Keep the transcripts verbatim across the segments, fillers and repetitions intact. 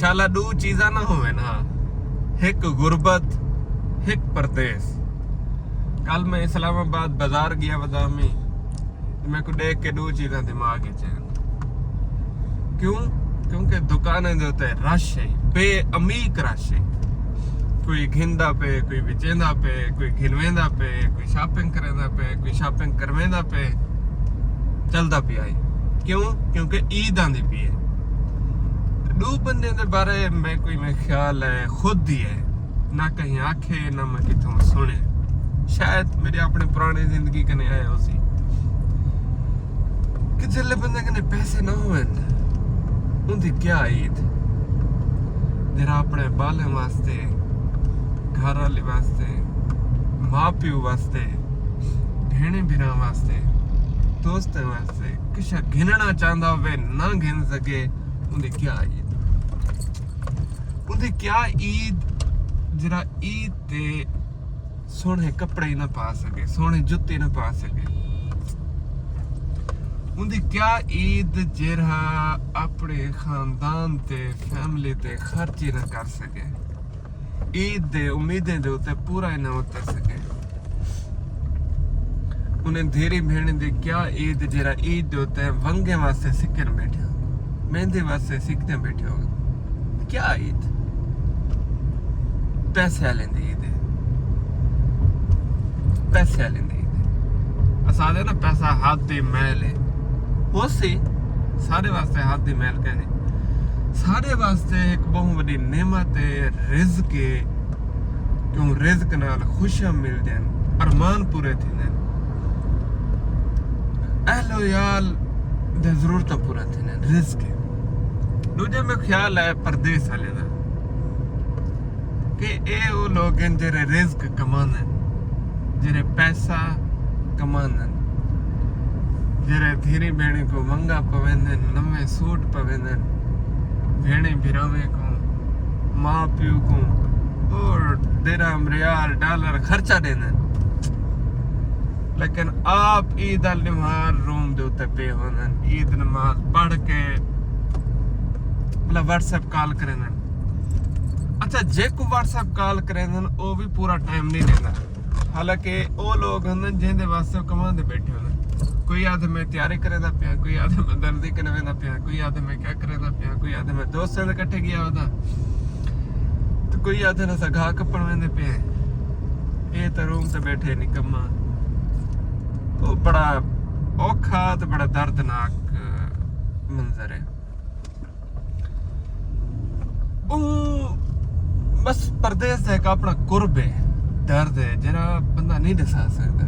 شالا ݙو چیزاں نہ ہوون ہا، ہک غربت، ہک پردیس۔ کل میں اسلام آباد بازار ڳیا ودا ہمی، میکوں ݙیکھ کے ݙو چیزاں دماغ اچ آئن۔ کیوں؟ کیونکہ دکانیں دے اتے رش ہے، بے امیک رش ہے۔ کوئی گھندا پے، کوئی وچیندا پے، کوئی گھنویندا پے، کوئی شاپنگ کریندا پے، کوئی شاپنگ کرویندا پے، چلدا پیا ہے۔ کیوں؟ کیونکہ عید آندی پی ہے۔ ݙو بندے دے بارے میں کوئی میں خیال ہے، خود دی ہے، نہ کہیں آکھے، نہ میں کتھوں سُݨے۔ شاید میݙے اپݨے پراݨی زندگی کنے آئے ہوسی کہ جلے بندے کنے پیسے نہ ہوون، اوندی کیا عید؟ جیڑھا اپݨے ٻالیں واسطے، گھر آلی واسطے، ماء پیو واسطے، بھیݨیں بھراں واسطے، دوستیں واسطے کجھ گھنݨا چاہندا ہووے، نہ گھن سڳے، اوندی کیا عید؟ اوندی کیا عید جیڑھا عید تے سوہݨے کپڑے نہ پا سڳے، سوہݨے جُتے نہ پا سڳے؟ اوندی کیا عید جیڑھا اپݨے خاندان تے، فیملی تے خرچ ہی نہ کر سڳے، عید دے امیدیں دے اتے پورا ہی نہ اتر سڳے؟ انہیں دھیری بھیݨیں دی کیا عید جیڑھا عید دے اتے ونگیں واسطے سکن ٻیٹھے ہو، مہندی واسطے سکدے ٻیٹھے ہو؟ کیا عید؟ پیسے آلیں دی عید ہے۔ پیسے آلیں دی عید ہے۔ اساں آہدے نا، پیسہ ہتھ دی میل ہے۔ ہوسی، ساݙے واسطے ہتھ دی میل کائنی۔ ساݙے واسطے ہک ٻہوں وݙی نعمت ہے، رزق ہے۔ کیوں؟ رزق نال خوشیاں ملدن، ارمان پورے تھیندن، اہل و عیال دے ضرورتاں پورا تھیندن، رزق ہے۔ ݙوجھا میکوں خیال ہے پردیس آلیں دا، کہ اے او لوگ ہن جیڑھے رزق کماندن، جیڑھے پیسہ کماندن، جیڑھے دھیری بھیݨیں کوں ونگا پویندن، نویں سوٹ پویندن، بھیݨیں بھراویں کوں، ماء پیو کوں او درہم، ریال، ڈالر خرچہ ݙیندن، لیکن آپ عید آلے ݙینہوار روم دے اتے پئے ہوندن، عید نماز پڑھ کے بھلا واٹس ایپ کال کریندن۔ اچھا، جیکوں واٹس ایپ کال کریندن، او وی پورا ٹائم نہیں ݙیندا۔ حالانکہ او لوگ ہوندن جیندے واسطے او کماندے ٻیٹھے ہوندن۔ کوئی آہدے میں تیاری کریندا پیاں، کوئی آہدے میں درزی کنے ویندا پیاں، کوئی آہدے میں کیا کریندا پیاں، کوئی آہدے میں دوستاں دے کٹھے ڳیا ہونداں، تے کوئی آہدے نہ سا گھا کپݨ ویندے پئے ہیں۔ اے تاں روم تے ٻیٹھے نکما۔ او بڑا اوکھا تے بڑا دردناک منظر ہے۔ اوں بس پردیس دا ہک اپݨا قرب ہے، درد ہے، جیڑھا بندہ نہیں ݙسا سڳدا۔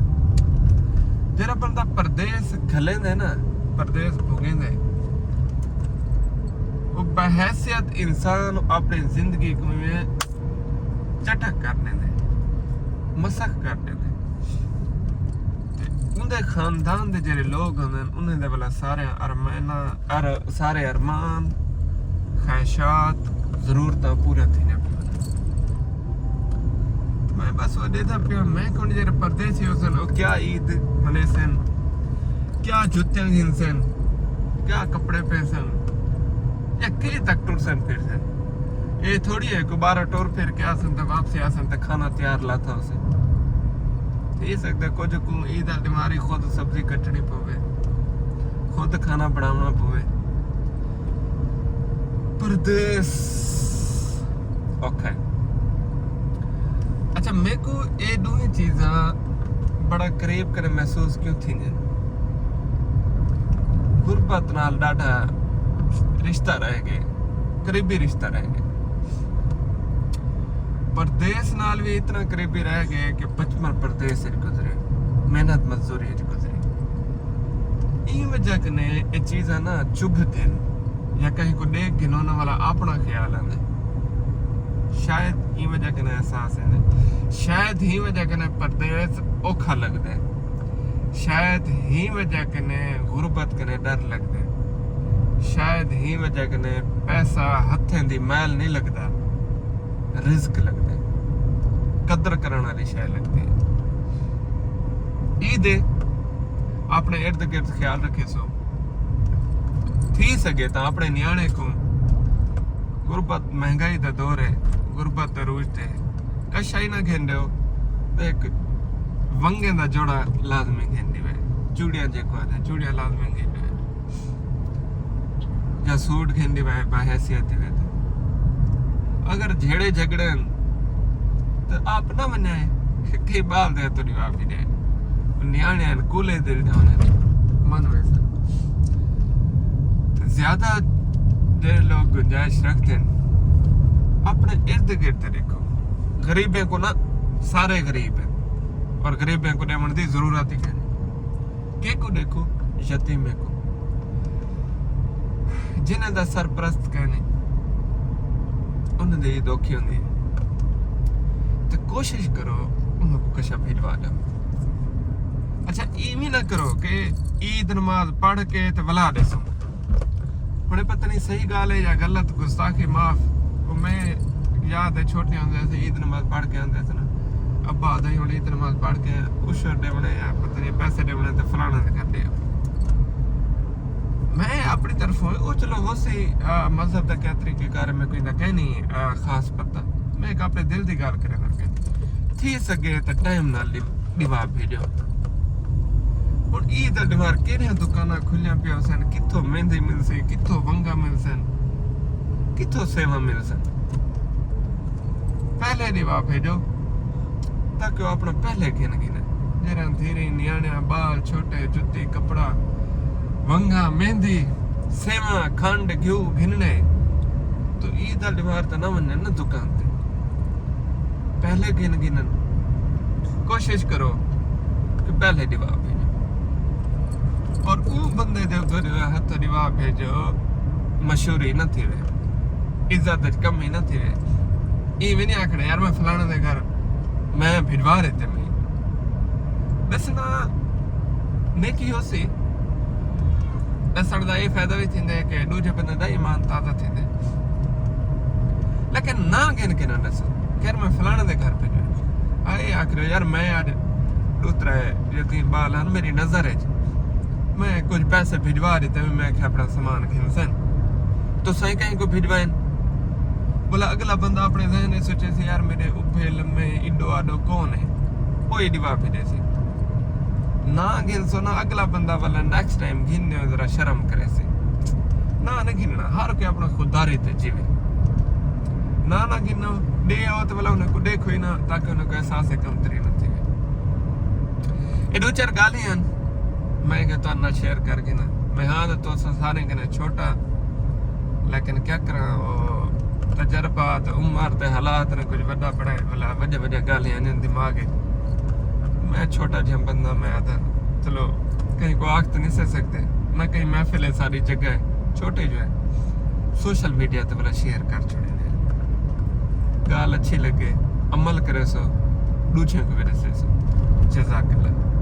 جیڑھا بندہ پردیس گھلیندے نا، پردیس بھڳیندے، او بحیثیت انسان اپݨی زندگی کوں ایویں چٹک کر ݙیندے، مسخ کر ݙیندے۔ تے اوندے خاندان دے جیڑھے لوگ ہوندن، انہیں دے ولا سارے ارماناں، ار-، سارے ارمان، خواہشات، ضرورتاں پوریاں تھیندیاں پیاں۔ میں بس او ݙیہدا پیاں، میں کون جیڑھے پردیسی ہوسن، او کیا عید منیسن، کیا جتیاں گھنسن، کیا کپڑے پیسن، یا کئی تک ٹرسن پھرسن۔ اے تھوڑی ہے کوئی ٻاہر ٹر پھر کے آسن تے واپسی آسن تے کھانا تیار لاتا ہوسے۔ تھی سڳدا کجھ کوں عید آلے ݙینہوار خود سبزی کٹݨی پوے، خود کھانا بݨاوݨا پوے۔ پردیس اوکھا ہے۔ اچھا، میکوں اے ݙوہیں چیزاں بڑا قریب کنے محسوس کیوں تھیندین؟ غربت نال ݙاڈھا رشتہ رہ ڳئے، قریبی رشتہ رہ ڳئے۔ پردیس نال وی اتنا قریبی رہ ڳئے کہ بچپن پردیس اچ گزرے، محنت مزدوری اچ گزرے۔ ایں وجہ کنے اے چیزاں نا چبھدین یا کہیں کوں ݙیکھ گھن انہاں والا اپݨا خیال آندے۔ شاید ایں وجہ کنے احساس ایندے۔ شاید ہی وجہ کنے پردیس اوکھا لڳدے۔ شاید ہی وجہ کنے غربت کنے ݙر لڳدے۔ شاید ہی وجہ کنے پیسہ ہتھیں دی میل نہیں لڳدا، رزق لڳدے، قدر کرݨ والی شے لڳدی ہے۔ عید ہے، اپݨے ارد گرد خیال رکھیسو۔ تھی سڳے تاں اپݨے نیاݨے کوں غربت مہنگائی دا دور ہے، غربت عروج تے ہے۔ کشائی نہ گھن ݙیو تے ہک ونگیں دا جوڑا لازمی گھن ݙیوے۔ چوڑیاں جیکوں آہدے، چوڑیاں لازمی گھن ݙیوے۔ یا سوٹ گھن ݙیوے، بحیثیت ݙیوے تے۔ اگر جھیڑے جھڳڑے ہن تے آپ نہ ونڄائے، کہیں ٻال دے ہتھوں ݙیوا پھرے۔ نیاݨے ہن، کولے دل دے ہوندن، من ویسن۔ تے زیادہ جڑے لوگ گنجائش رکھدن، اپݨے ارد گرد ݙیکھو۔ غریبیں کوں نہ، سارے غریب ہن، اور غریبیں کوں ݙیوݨ دی ضرورت ہی کائنی۔ کیکوں ݙیکھو؟ یتیمیں کوں۔ جنہاں دا سرپرست کائنی، انہاں دی عید اوکھی ہوندی ہے۔ تے کوشش کرو انہاں کوں کشا بھیجوا ݙیو۔ اچھا، ایویں نہ کرو کہ عید نماز پڑھ کے تے ولا ݙیسوں۔ ہݨ پتہ نہیں صحیح ڳالھ ہے یا غلط، گستاخی معاف۔ او میں یاد ہے، چھوٹے ہوندے سے عید نماز پڑھ کے آندے سے نا، ابا آہدا ہی ہݨ عید نماز پڑھ کے عشر ݙیوݨے یا پتہ نہیں پیسے ݙیوݨے تے فلاݨے دے گھر ݙے آؤ۔ میں اپݨی طرفوں او چلو ہوسی، آ، مذہب دا کیا طریقہ کار ہے، میں کوئی دا کہیں نہیں، آ، خاص پتہ۔ میں ہک اپݨے دل دی ڳالھ کریندا پیا۔ تھی سڳے تاں ٹائم نال ݙی-، ݙیوا بھیجو۔ ہݨ عید دا ݙیہاڑ کیڑھیاں دکاناں کھلیاں پیاں ہوسن، کتھوں مہندی ملسی، کتھوں ونگاں ملسن، کتھوں سیواں ملسن۔ پہلے ݙیوا بھیجو تاکہ او اپݨا پہلے گھن گھنن۔ جیڑھیاں دھیریں، نیاݨیاں، ٻال چھوٹے، جتی، کپڑا، ونگاں، مہندی، سیواں، کھنڈ، گھیو گھنݨے، تو عید دا ݙیہاڑ تاں نہ ونڄن نا دکان تے۔ پہلے گھن گھنن۔ کوشش کرو کہ پہلے ݙیوا بھیجو۔ اور اوں بندے دے اتھوں ݙیوا، ہتھوں ݙیوا بھیجو، مشہوری نہ تھیوے، عزت وچ کمی نہ تھیوے۔ ایویں نہیں آکھݨا، "یار، میں فلاݨے دے گھر میں بھیجوا ݙتے۔" میں ݙسݨا نیکی ہوسی۔ ݙسݨ دا اے فائدہ وی تھیندے کہ ݙوجھے بندے دا ایمان تازہ تھیندے۔ لیکن نہ گھن کے نہ ݙسو، خیر میں فلاݨے دے گھر پہ ڳیا۔ آئے آکھ رہے، "یار میں اڄ ݙو ترے یتیم ٻال ہن میری نظر اچ، میں کجھ پیسے بھجوا ݙتے، میں آکھیا اپݨا سامان گھنسن، تساں کہیں کوں بھجوائن؟" بولا اڳلا بندہ اپݨے ذہن اچ سوچے سی، "یار میرے ابھے لمے ایݙو آݙو کون ہے؟" او ایݙی واہ بھیجے سی۔ نہ گھنسو نا، اڳلا بندہ ولا نیکسٹ ٹائم گھنݨے ذرا شرم کریسی۔ نہ نہ گھنݨا، ہر کوئی اپݨا خودداری تے جیوے۔ نہ نہ گھنو، ݙے آؤ تے ولا انہیں کوں ݙیکھو ہی نہ، تاکہ انہیں کوں احساس کمتری نہ تھیوے۔ اے ݙو چار ڳالھیں ہن، میں کہ تہاݙے نال شیئر کر گھناں۔ میں ہاں تاں تساں سارے کنے چھوٹا، لیکن کیا کراں، او تجربہ تے عمر تے حالات نے کجھ وݙا بݨائے، ولا وݙے وݙے ڳالھیں آندین دماغ اچ۔ میں چھوٹا جیہا بندہ، میں آہداں، چلو، کہیں کوں آکھ تاں نہیں سڳ سڳدے، نہ کہیں محفل ہے، ساری جگہ ہے، چھوٹے جو ہے، سوشل میڈیا تے ولا شیئر کر چھوڑے نے۔ ڳالھ اچھی لڳے، عمل کریسو، ݙوجھیں کوں وی ݙسیسو۔ جزاک اللہ۔